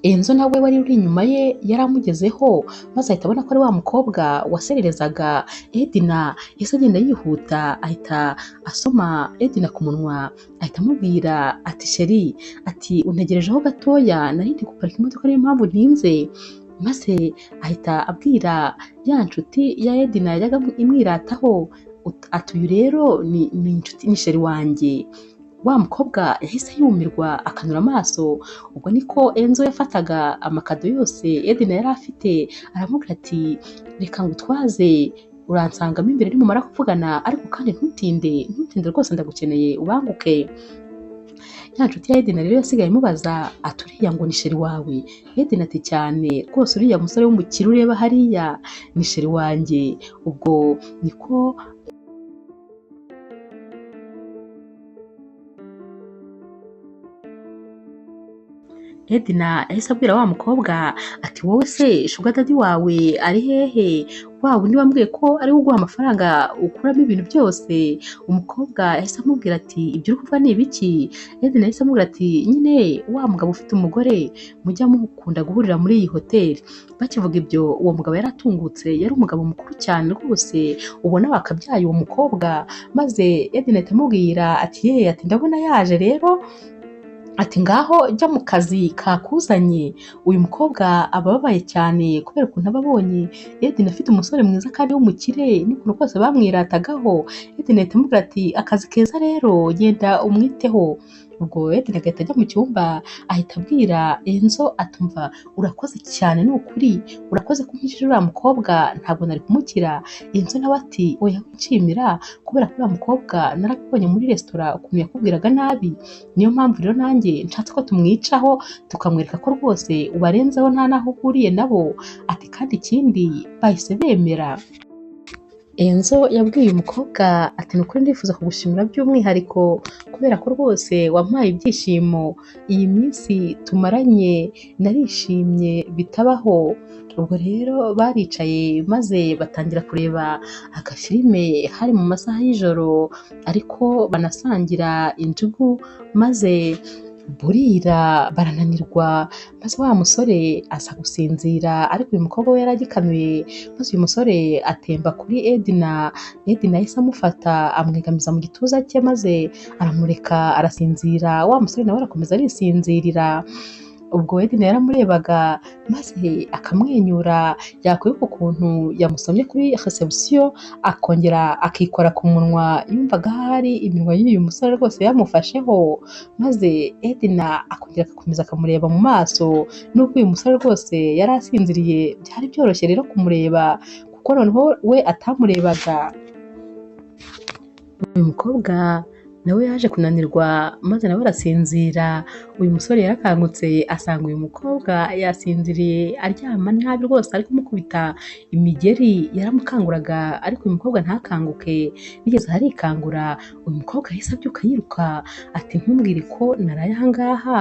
Enzo nawe wari uri inyuma ye yaramugezeho, maze ahita abona ko ari wa mukobwa wasererezaga Edna. Yahise agenda yihuta ahita asoma Edna ku munwa, ahita amubwira ati sheri, ati untegerejeho gatoya nari ndi guparika imodoka niyo mpamvu ntinze. Maze ahita abwira ya nshuti ya Edna yajyaga imwirataho ati uyu rero ni inshuti, ni sheri wanjye. Wa mukobwa yahise yumirwa akanura amaso. Ubwo niko Enzo yafataga amakado yose Edna yari afite, aramubwira ati reka ngutwaze, uransangamo imbere nimumara kuvugana, ariko kandi ntutinde, ntutinde rwose ndagukeneye ubanguke. Ya nshuti ya Edna rero yasigaye imubaza ati uriya ngo ni sheri wawe? Edna ati cyane rwose, uriya musore w'umukire ureba hariya ni sheri wanjye. Ubwo niko Edna yahise abwira wa mukobwa ati wowe se sugar daddy wawe ari hehe? Wa wundi wambwiye ko ari we uguha amafaranga ukuramo ibintu byose. Umukobwa yahise amubwira ati ibyo uri kuvuga ni ibiki? Edna yahise amubwira ati nyine wa mugabo ufite umugore mujya mukunda guhurira muri iyi hoteli. Bakivuga ibyo uwo mugabo yaratungutse, yari umugabo mukuru cyane rwose ubona wakabyaye uwo mukobwa. Maze Edna ahita amubwira ati ye, ati ndabona yaje rero, ati ngaho jya mu kazi kakuzanye. Uyu mukobwa aba ababaye cyane kubera ukuntu aba abonye Edna afite umusore mwiza kandi w'umukire n'ukuntu kose bamwiratagaho. Edna ahita amubwira ati akazi keza rero genda umwiteho. Ubwo Edna agahita ajya mu cyumba ahita abwira Enzo atumva urakoze cyane ni ukuri, urakoze kumpishije uriya mukobwa ntabwo nari kumukira. Enzo nawe ati oya nshimira kubera ko uriya mukobwa narakubonye muri resitora ukuntu yakubwiraga nabi, niyo mpamvu rero nanjye nshatse ko tumwicaho tukamwereka ko rwose ubarenzeho nta n'aho uhuriye nabo. Ati kandi ikindi bahise bemera. Enzo yabwiye umukobwa ati ni ukuri ndifuza kugushimira by'umwihariko kubera ko rwose wampaye ibyishimo, iyi minsi tumaranye narishimye bitabaho. Ubwo rero baricaye maze batangira kureba agafilime, hari mu masaha y'ijoro ariko banasangira injugu, maze burira barananirwa, maze wa musore aza gusinzira ariko uyu mukobwa we yari agikanuye. Maze uyu musore atemba kuri Edna, Edna yahise amufata amwegamiza mu gituza cye maze aramureka arasinzira. Wa musore nawe arakomeza arisinzirira. Ubwo Edna yaramurebaga maze akamwenyura, yakwibuka ukuntu yamusomye kuri reception akongera akikora ku munwa, yumvaga ahari iminwa y'uyu musore rwose yamufasheho. Maze Edna akongera agakomeza akamureba mu maso, nubwo uyu musore rwose yari asinziriye byari byoroshye rero kumureba kuko noneho we atamurebaga. Uyu mukobwa nawe yaje kunanirwa maze nawe arasinzira. Uyu musore yarakangutse asanga uyu mukobwa yasinziriye aryama nabi rwose ari kumukubita imigeri, yaramukanguraga ariko uyu mukobwa ntakanguke. Bigeze arikangura, uyu mukobwa yahise abyuka yiruka ati ntumbwire ko naraye aha ngaha,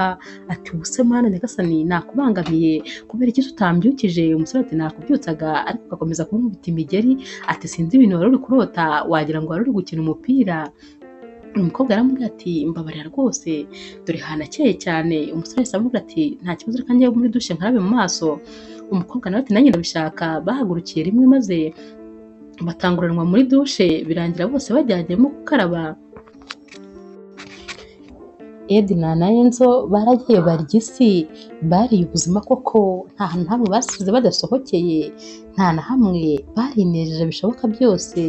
ati ubuse mana nyagasani nakubangamiye kubera iki utambyukije? Umusore ati nakubyutsaga ariko ugakomeza kunkubita imigeri, ati sinzi ibintu wari uri kurota wagira ngo wari uri gukina umupira. Umukobwa aramubwira ati mbabarira rwose dore hanakeye cyane. Umusore yahise amubwira ati nta kibazo reka njye muri dushe nkarabe mu maso. Umukobwa nawe ati nanjye ndabishaka. Bahagurukiye rimwe maze batanguranwa muri dushe, birangira bose bajyanyemo gukaraba. Edna na Enzo baragiye barya isi, bariye ubuzima koko, nta hantu hamwe basize badasohokeye, nta na hamwe barinejeje bishoboka byose.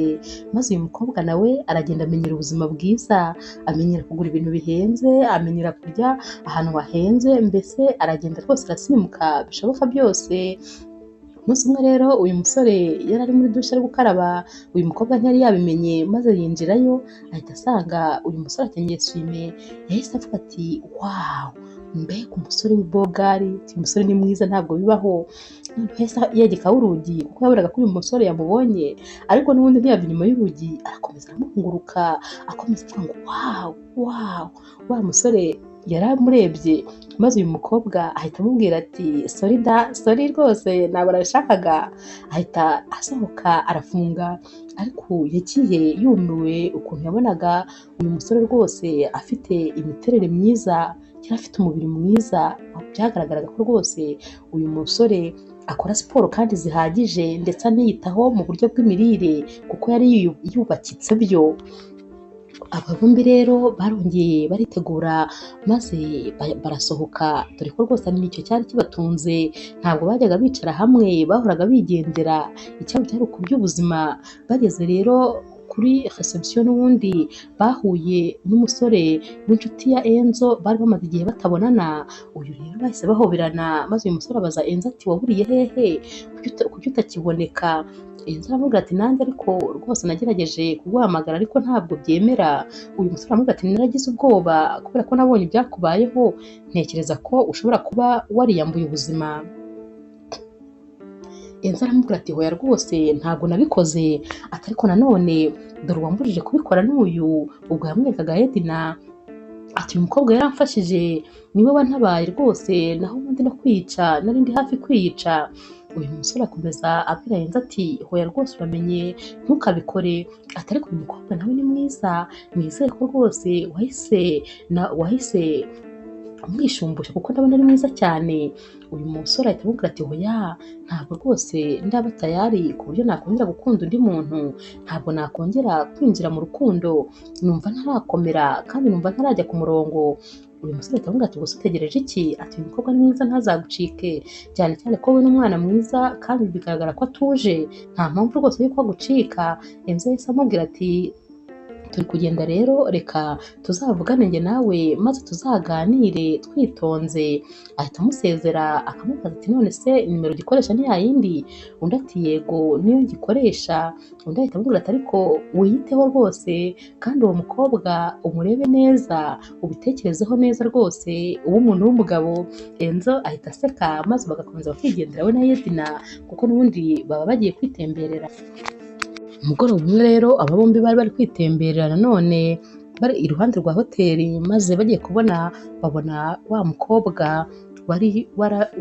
Maze uyu mukobwa nawe aragenda amenyera ubuzima bwiza, amenyera kugura ibintu bihenze, amenyera kurya ahantu hahenze, mbese aragenda rwose arasimuka bishoboka byose. Umunsi umwe rero uyu musore yari ari muri dushe ari gukaraba, uyu mukobwa ntiyari yabimenye, maze yinjirayo ahita asanga uyu musore akenyeye swime. Yahise avuga ati wawu, mbega umusore w'ibogari, uyu musore ni mwiza ntabwo bibaho. Noneho yahise yegekaho urugi kuko yabonaga ko uyu musore yamubonye, ariko n'ubundi ntiyava inyuma y'urugi, arakomeza aramuhunguruka akomeza avuga ngo wawu wawu. Wa musore Yaramurebye maze uyu mukobwa ahita amubwira ati sorry da, sorry rwose ntabwo nabishakaga. Ahita asohoka arafunga, ariko yagiye yumiwe ukuntu yabonaga uyu musore rwose afite imiterere myiza, yari afite umubiri mwiza, byagaragaraga ko rwose uyu musore akora siporo kandi zihagije ndetse aniyitaho mu buryo bw'imirire kuko yari yubakitse byo. Aba bombi rero barongeye baritegura maze barasohoka, dore ko rwose nicyo cyari kibatunze, ntabwo bajyaga bicara hamwe, bahoraga bigendera, icyabo cyari ukuby'ubuzima. Bageze rero kuri reception n'ubundi bahuye n'umusore w'inshuti ya Enzo bari bamaze igihe batabonana. Uyu rero bahise bahoberana, maze uyu musore abaza Enzo ati waburiye hehe kuki utakiboneka? Enzo aramubwira ati nanjye ariko rwose nagerageje kuguhamagara ariko ntabwo byemera. Uyu musore aramubwira ati naragize ubwoba kubera ko nabonye ibyakubayeho, ntekereza ko ushobora kuba wariyambuye ubuzima. Enzo aramubwira ati hoya rwose ntabwo nabikoze, ati ariko nanone dore uwambujije kubikora n'uyu. Ubwo yamwerekaga Edna ati uyu mukobwa yaramfashije, niwe wantabaye rwose, naho ubundi no kwica nari ndi hafi kwiyica. Uyu musore akomeza abwira Enzo ati hoya rwose uramenye ntukabikore, ati ariko uyu mukobwa nawe ni mwiza, nizere ko rwose wahise umwishumbusha kuko ndabona ari mwiza cyane. Uyu musore ahita amubwira ati hoya ntabwo rwose ndaba tayari ku buryo nakongera gukunda undi muntu, ntabwo nakongera kwinjira mu rukundo, numva ntarakomera kandi numva ntarajya ku murongo. Uyu musore ahita amubwira ati gusa utegereje iki? Ati uyu mukobwa ni mwiza ntazagucike, cyane cyane ko we n'umwana mwiza kandi bigaragara ko atuje, nta mpamvu rwose y'uko agucika. Enzo yahise amubwira ati turi kugenda rero, reka tuzavugane njye nawe maze tuzaganire twitonze. Ahita amusezera akamubaza ati none se nimero ugikoresha ni yayindi? Undi ati yego niyo ngikoresha. Undi ahita amubwira ati ariko wiyiteho rwose kandi uwo mukobwa umurebe neza, ubitekerezeho neza rwose, ube umuntu w'umugabo. Enzo ahita aseka maze bagakomeza bakigendera we na Edna kuko n'ubundi baba bagiye kwitemberera. Umugoroba umwe rero aba bombi bari bari kwitemberera nanone bari iruhande rwa hoteli, maze bagiye kubona babona wa mukobwa wari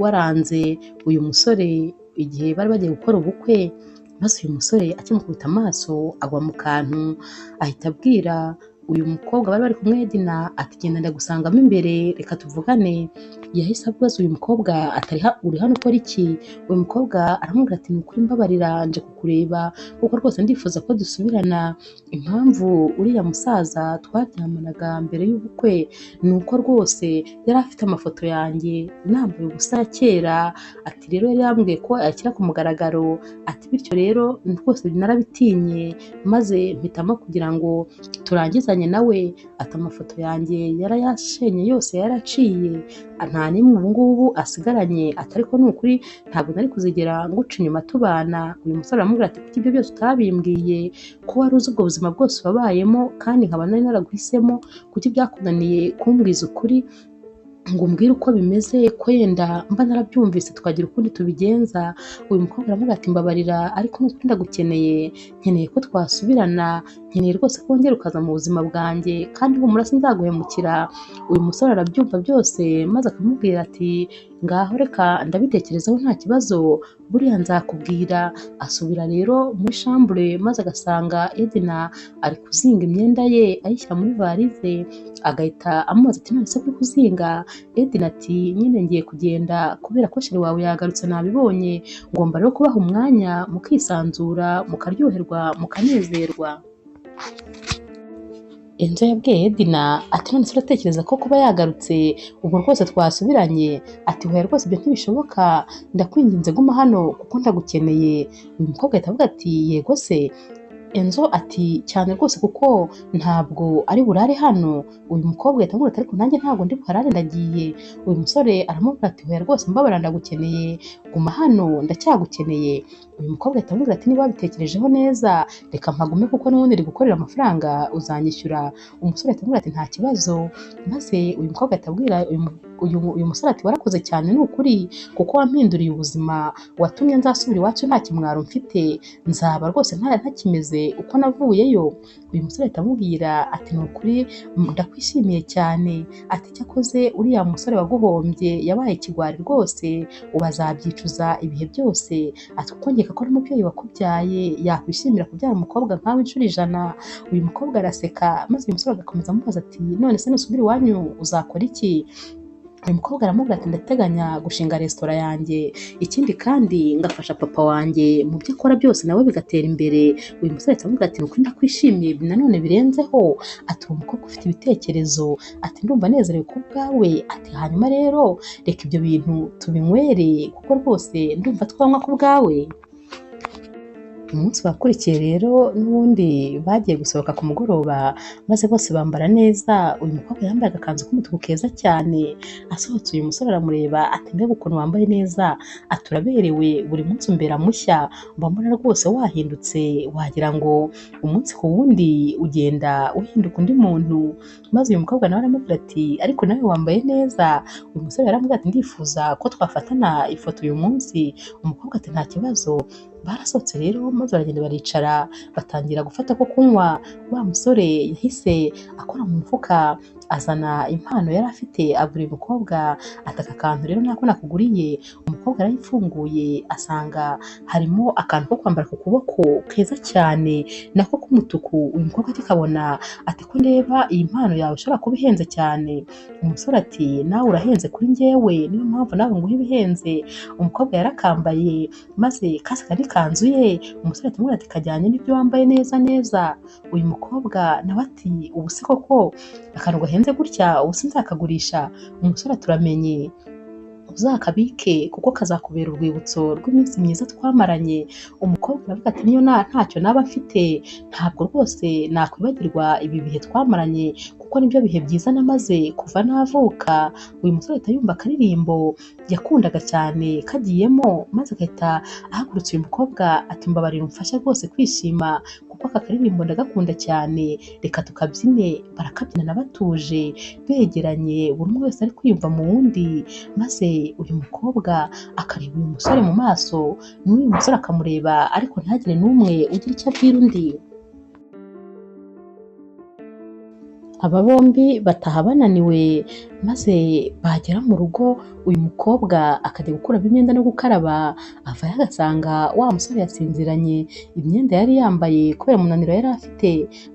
waranze uyu musore igihe bari bagiye gukora ubukwe. Maze uyu musore akimukubita amaso agwa mu kantu, ahita abwira uyu mukobwa bari bari kumwe Edna ati genda ndagusangamo imbere reka tuvugane. Yahise abaza uyu mukobwa ati uri hano ukora iki? Uyu mukobwa aramubwira ati ni ukuri mbabarira nje kukureba kuko rwose ndifuza ko dusubirana. Impamvu uriya musaza twaryamanaga mbere y'ubukwe ni uko rwose yari afite amafoto yanjye nambaye ubusa ya kera, ati rero yari yambwiye ko ayashyira ku mugaragaro, ati bityo rero rwose narabitinye maze mpitamo kugira ngo turangizanye nawe. Ati amafoto yanjye yarayashenye yose yaraciye, nta n'imwe ubu ngubu asigaranye, ati ariko ni ukuri ntabwo nari kuzigera nguca inyuma tubana. Uyu musore aramubwira ati kuki ibyo byose utabimbwiye, ko wari uzi ubwo buzima bwose wabayemo kandi nkaba nari naraguhisemo, kuki byakunaniye kumbwiza ukuri ngo umbwire uko bimeze, ko yenda mba narabyumvise twagira ukundi tubigenza. Uyu mukobwa aramubwira ati mbabarira ariko nukuri ndagukeneye, nkeneye ko twasubirana, nkeneye rwose ko wongera ukaza mu buzima bwanjye kandi humura sinzaguhemukira. Uyu musore arabyumva byose maze akamubwira ati ngaho reka ndabitekerezaho nta kibazo, buriya nzakubwira. Asubira rero muri shambure maze agasanga Edna ari kuzinga imyenda ye ayishyira muri varize, agahita amubaza ati none se kuri kuzinga? Edna ati nyine ngiye kugenda kubera ko sheri wawe yagarutse nabibonye, ngomba rero kubaha umwanya mukisanzura, mukaryoherwa, mukanezerwa. Enzo yabwiye Edna ati none se uratekereza ko kuba yagarutse ubwo rwose twasubiranye? Ati hoya rwose ibyo ntibishoboka, ndakwinginze guma hano kuko ndagukeneye. Uyu mukobwa ahita avuga ati yego se? Enzo ati cyane rwose kuko ntabwo ari burare hano. Uyu mukobwa ahita amubwira ati ariko nanjye ntabwo ndi buharare ndagiye. Uyu musore aramubwira ati hoya rwose mbabarira ndagukeneye, guma hano ndacyagukeneye. Uyu mukobwa ahita amubwira ati niba wabitekerejeho neza reka mpagume kuko n'ubundi uri gukorera amafaranga uzanyishyura. Umusore ahita amubwira ati nta kibazo. Maze uyu mukobwa ahita abwira uyu musore ati warakoze cyane ni ukuri kuko wampinduriye ubuzima, watumye nzasubira iwacu nta kimwaro mfite, nzaba rwose ntakimeze uko navuyeyo. Uyu musore ahita amubwira ati ni ukuri ndakwishimiye cyane, ati cyakoze uriya musore waguhombye yabaye ikigwari rwose, ubu azabyicuza ibihe byose, ati kuko nkeka ko n'umubyeyi wakubyaye yakwishimira kubyara umukobwa nkawe inshuro 100. Uyu mukobwa araseka, maze uyu musore agakomeza amubaza ati none se nusubira iwanyu uzakora iki? Uyu mukobwa aramubwira ati ndateganya gushinga resitora yanjye, ikindi kandi ngafasha papa wanjye mu byo akora byose nawe bigatera imbere. Uyu musore ahita amubwira ati ni ukuri ndakwishimiye nanone birenzeho, ati uri umukobwa ufite ibitekerezo, ati ndumva nezerewe ku bwawe, ati hanyuma rero reka ibyo bintu tubinywere kuko rwose ndumva twanywa ku bwawe. Umunsi wakurikiye rero n'ubundi bagiye gusohoka ku mugoroba, maze bose bambara neza. Uyu mukobwa yambaye agakanzu k'umutuku keza cyane, asohotse uyu musore aramureba ati mbega ukuntu wambaye neza, ati uraberewe, buri munsi umbera mushya, mba mbona rwose wahindutse, wagira ngo umunsi ku wundi ugenda uhinduka undi muntu. Maze uyu mukobwa nawe aramubwira ati ariko nawe wambaye neza. Uyu musore aramubwira ati ndifuza ko twafatana ifoto uyu munsi. Umukobwa ati nta kibazo. Barasohotse rero maze baragenda baricara batangira gufata ko kunywa. Wa musore yahise akora mu mufuka azana impano yari afite agura uyu mukobwa, ati aka kantu rero nako nakuguriye. Umukobwa arayifunguye asanga harimo akantu ko kwambara ku kuboko keza cyane nako k'umutuku. Uyu mukobwa akikabona ati ko ndeba iyi mpano yawe ishobora kuba ihenze cyane. Umusore ati nawe urahenze kuri njyewe, niyo mpamvu nawe nguha ibihenze. Umukobwa yarakambaye maze kaseka n'ikanzu ye. Umusore ati ati kajyanye n'ibyo wambaye neza neza. Uyu mukobwa nawe ati ubu se koko akantu gahenze gutya ubu sinzakagurisha? Umusore ati uramenye uzakabike kuko kazakubera urwibutso rw'iminsi myiza twamaranye. Umukobwa aravuga ati niyo ntacyo naba mfite ntabwo rwose nakwibagirwa ibi bihe twamaranye kuko nibyo bihe byiza namaze kuva navuka. Uyu musore ahita yumva akaririmbo yakundaga cyane kagiyemo, maze agahita ahagurutsa uyu mukobwa ati mbabarira umfashe rwose kwishima kuko aka karirimbo ndagakunda cyane, reka tukabyine. Barakabyinana batuje begeranye, buri umwe wese ari kwiyumva mu wundi. Maze uyu mukobwa akareba uyu musore mu maso, n'uyu musore akamureba, ariko ntagire n'umwe ugira icyo abwira undi. Aba bombi bataha bananiwe, maze bagera mu rugo uyu mukobwa akajya gukuramo imyenda no gukaraba, avayo agasanga wa musore yasinziranye imyenda yari yambaye kubera umunaniro yari afite.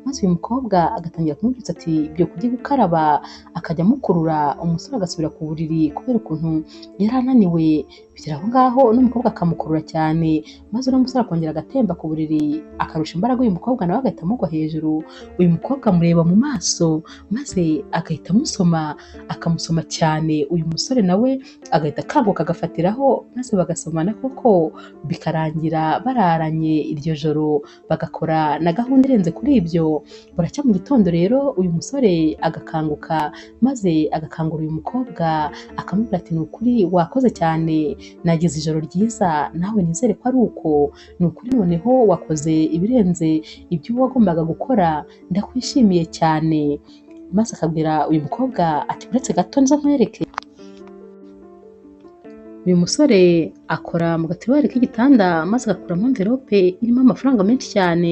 Maze uyu mukobwa agatangira kumubyutsa ati byuka ujye gukaraba, akajya amukurura, umusore agasubira ku buriri kubera ukuntu yari ananiwe. Bigera aho ngaho n'umukobwa akamukurura cyane, maze uno musore akongera agatemba ku buriri akarusha imbaraga uyu mukobwa, nawe agahita amugwa hejuru. Uyu mukobwa amureba mu maso maze agahita amusoma, akamusoma cyane. Uyu musore nawe agahita akanguka agafatiraho, maze bagasomana koko, bikarangira bararanye iryo joro, bagakora na gahunda irenze kuri ibyo. Buracya mu gitondo rero uyu musore agakanguka, maze agakangura uyu mukobwa akamubwira ati ni ukuri wakoze cyane, nagize ijoro ryiza, nawe nizere ko ari uko, ni ukuri noneho wakoze ibirenze ibyo wagombaga gukora, ndakwishimiye cyane. Maze akabwira uyu mukobwa ati uretse gato nza nkwereke. Uyu musore akora mu gatiwari k'igitanda maze agakuramo envelope irimo amafaranga menshi cyane,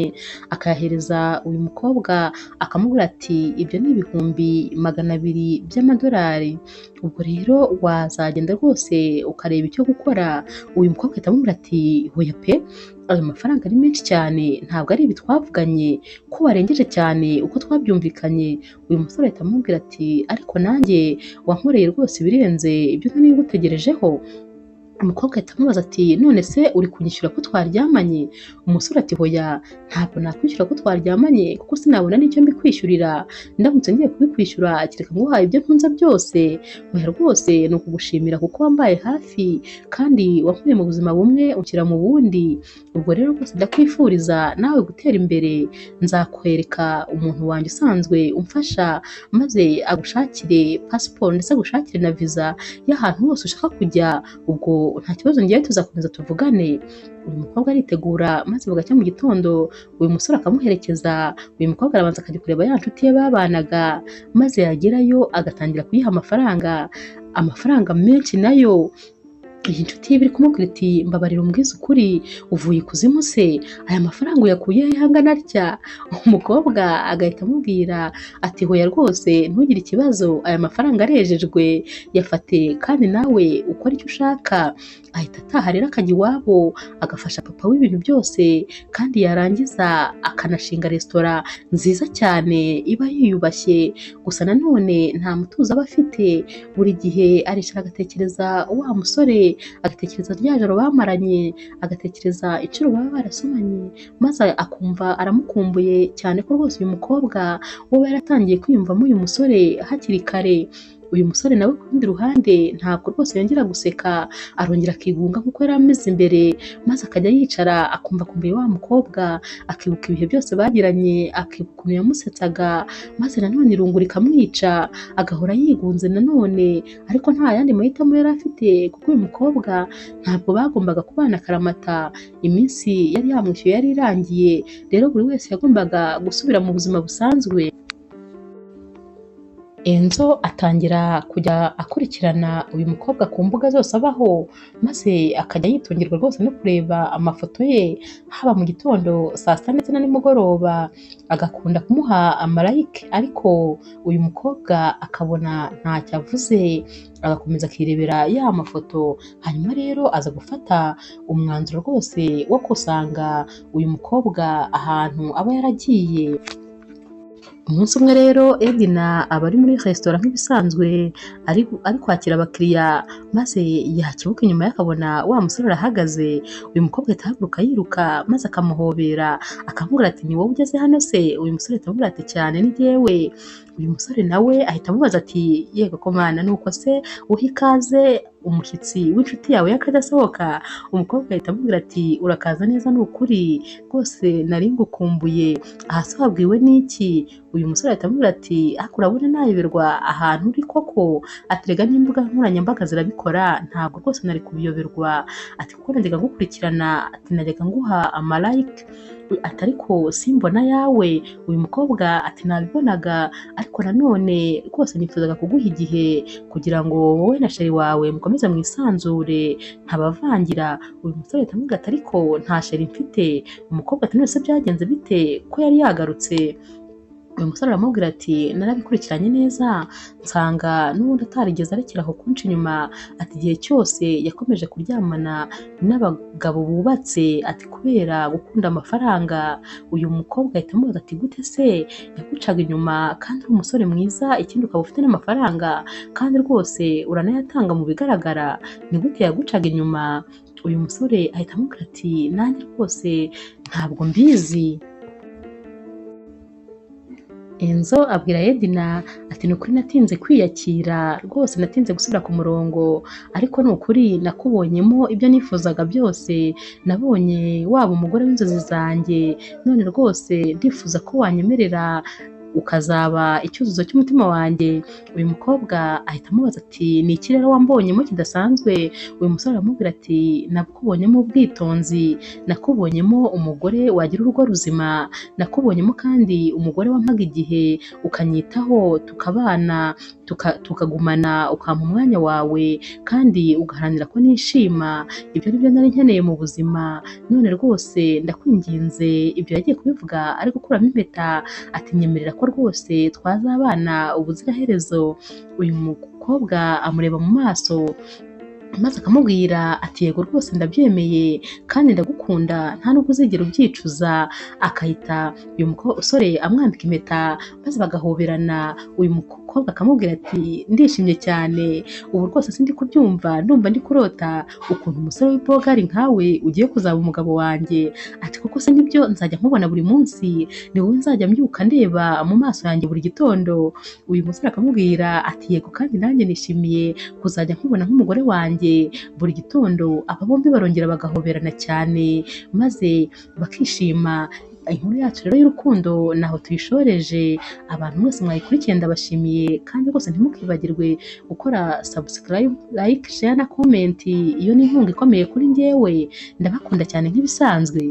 akayahereza uyu mukobwa akamubwira ati ibyo ni 200,000 by'amadolari, ubwo rero wazagenda rwose ukareba icyo gukora. Uyu mukobwa ahita amubwira ati hoya pe, ayo mafaranga ari menshi cyane, ntabwo ari ibi twavuganye, ko warengeje cyane uko twabyumvikanye. Uyu musore ahita amubwira ati ariko nanjye wankoreye rwose ibirenze ibyo nari ngutegerejeho. Umukobwa ahita amubaza ati none se uri kunyishyura ko twaryamanye? Umusore ati hoya ntabwo nakwishyura ko twaryamanye kuko sinabona n'icyo mbikwishyurira, ndamutse ngiye kubikwishyura kereka nguhaye ibyo ntunze byose. Hoya rwose ni ukugushimira kuko wambaye hafi kandi wankuye mu buzima bumwe unshyira mu bundi, ubwo rero rwose ndakwifuriza nawe gutera imbere, nzakwereka umuntu wanjye usanzwe umfasha maze agushakire pasiporo ndetse agushakire na viza y'ahantu hose ushaka kujya, ubwo nta kibazo ngiye tuzakomeza tuvugane. Uyu mukobwa aritegura maze bugacya mu gitondo uyu musore akamuherekeza. Uyu mukobwa arabanza akajya kureba ya nshuti ye babanaga, maze yagerayo agatangira kuyiha amafaranga, amafaranga menshi nayo. Iyi nshuti ye iri kumubwira iti mbabarira umbwize ukuri, uvuye ikuzimu se? Aya mafaranga uyakuye he angana atya? Umukobwa agahita amubwira ati hoya rwose ntugire ikibazo, aya mafaranga arejejwe, yafate kandi nawe ukore icyo ushaka. Ahita ataha rero akajya iwabo agafasha papa w'ibintu byose, kandi yarangiza akanashinga resitora nziza cyane iba yiyubashye. Gusa nanone nta mutuzo aba afite, buri gihe aricara agatekereza wa musore, agatekereza rya joro bamaranye, agatekereza inshuro baba barasomanye, maze akumva aramukumbuye cyane ko rwose uyu mukobwa we yaratangiye kwiyumvamo uyu musore hakiri kare. Uyu musore nawe ku rundi ruhande ntabwo rwose yongera guseka, arongera akigunga nk'uko yari ameze imbere, maze akajya yicara akumva akumbuye wa mukobwa, akibuka ibihe byose bagiranye, akibuka ukuntu yamusetsaga, maze nanone irungu rikamwica, agahora yigunze nanone, ariko nta yandi mahitamo yari afite kuko uyu mukobwa ntabwo bagombaga kubana akaramata, iminsi yari yamwishyuye yari irangiye, rero buri wese yagombaga gusubira mu buzima busanzwe. Enzo atangira kujya akurikirana uyu mukobwa ku mbuga zose abaho, maze akajya yitungirwa rwose no kureba amafoto ye, haba mu gitondo, saa sita ndetse na nimugoroba, agakunda kumuha amalayike, ariko uyu mukobwa akabona ntacyo avuze, agakomeza akirebera ya mafoto. Hanyuma rero aza gufata umwanzuro rwose wo gusanga uyu mukobwa ahantu aba yaragiye. Umunsi umwe rero Edna aba ari muri resitora nk'ibisanzwe, ari kwakira abakiriya, maze yakebuka inyuma ye akabona wa musore arahagaze. Uyu mukobwa ahita ahaguruka yiruka, maze akamuhobera, akamubwira ati ni wowe ugeze hano se? Uyu musore ahita amubwira ati cyane ni jyewe. Uyu musore nawe ahita amubaza ati yego ko mana, nuko se uha ikaze umushyitsi w'inshuti yawe y'akadasohoka? Umukobwa ahita amubwira ati urakaza neza ni ukuri rwose nari ngukumbuye, aha se wabwiwe n'iki? Uyu musore ahita amubwira ati ariko urabona nayoberwa ahantu uri koko? Ati rega n'imbuga nkoranyambaga zirabikora, ntabwo rwose nari kubiyoberwa, ati kuko najyaga ngukurikirana, ati najyaga nguha amalayike, ati ariko simbona yawe. Uyu mukobwa ati nabibonaga, ariko nanone rwose nifuzaga kuguha igihe kugira ngo wowe na sheri wawe mukomeze mwisanzure, ntabavangira. Uyu musore ahita amubwira ati ariko nta sheri mfite. Umukobwa ati none se byagenze bite ko yari yagarutse? Uyu musore aramubwira ati narabikurikiranye neza nsanga n'ubundi atarigeze arekera aho kunca inyuma, ati igihe cyose yakomeje kuryamana n'abagabo bubatse, ati kubera gukunda amafaranga. Uyu mukobwa ahita amubaza ati gute se yagucaga inyuma kandi uri umusore mwiza, ikindi ukaba ufite n'amafaranga kandi rwose uranayatanga mu bigaragara, ni gute yagucaga inyuma? Uyu musore ahita amubwira ati nanjye rwose ntabwo mbizi. Enzo abwira Edna ati ni ukuri natinze kwiyakira rwose, natinze gusubira ku murongo, ariko ni ukuri nakubonyemo ibyo nifuzaga byose, nabonye waba umugore w'inzozi zanjye, none rwose ndifuza ko wanyemerera ukazaba icyuzuzo cy'umutima wanjye. Uyu mukobwa ahita amubaza ati ni iki rero wambonyemo kidasanzwe? Uyu musore aramubwira ati nakubonyemo ubwitonzi, nakubonyemo umugore wagira urugo ruzima, nakubonyemo kandi umugore wampaga igihe ukanyitaho, tukabana, tukagumana, ukampa umwanya wawe kandi ugaharanira ko nishima, ibyo ni byo nari nkeneye mu buzima, none rwose ndakwinginze. Ibyo yagiye kubivuga ari gukuramo impeta, ati nyemerera ko rwose twazabana ubuziraherezo. Uyu mukobwa amureba mu maso maze akamubwira ati yego rwose ndabyemeye kandi ndagukunda, nta nubwo uzigera ubyicuza. Akahita uyu musore amwambika impeta maze bagahoberana. Uyu mukobwa akamubwira ati ndishimye cyane, ubu rwose sindi kubyumva, ndumva ndi kurota ukuntu umusore w'ibogari nkawe ugiye kuzaba umugabo wanjye. Ati kuko se nibyo nzajya nkubona buri munsi, ni wowe nzajya mbyuka ndeba mu maso yanjye buri gitondo. Uyu musore akamubwira ati yego kandi nanjye nishimiye kuzajya nkubona nk'umugore wanjye buri gitondo. Aba bombi barongera bagahoberana cyane maze bakishima. Inkuru yacu rero y'urukundo naho tuyishoreje, abantu mwese mwayikurikiye ndabashimiye, kandi rwose ntimukibagirwe gukora subscribe, like, share na comment, iyo ni inkunga ikomeye kuri njyewe, ndabakunda cyane nk'ibisanzwe.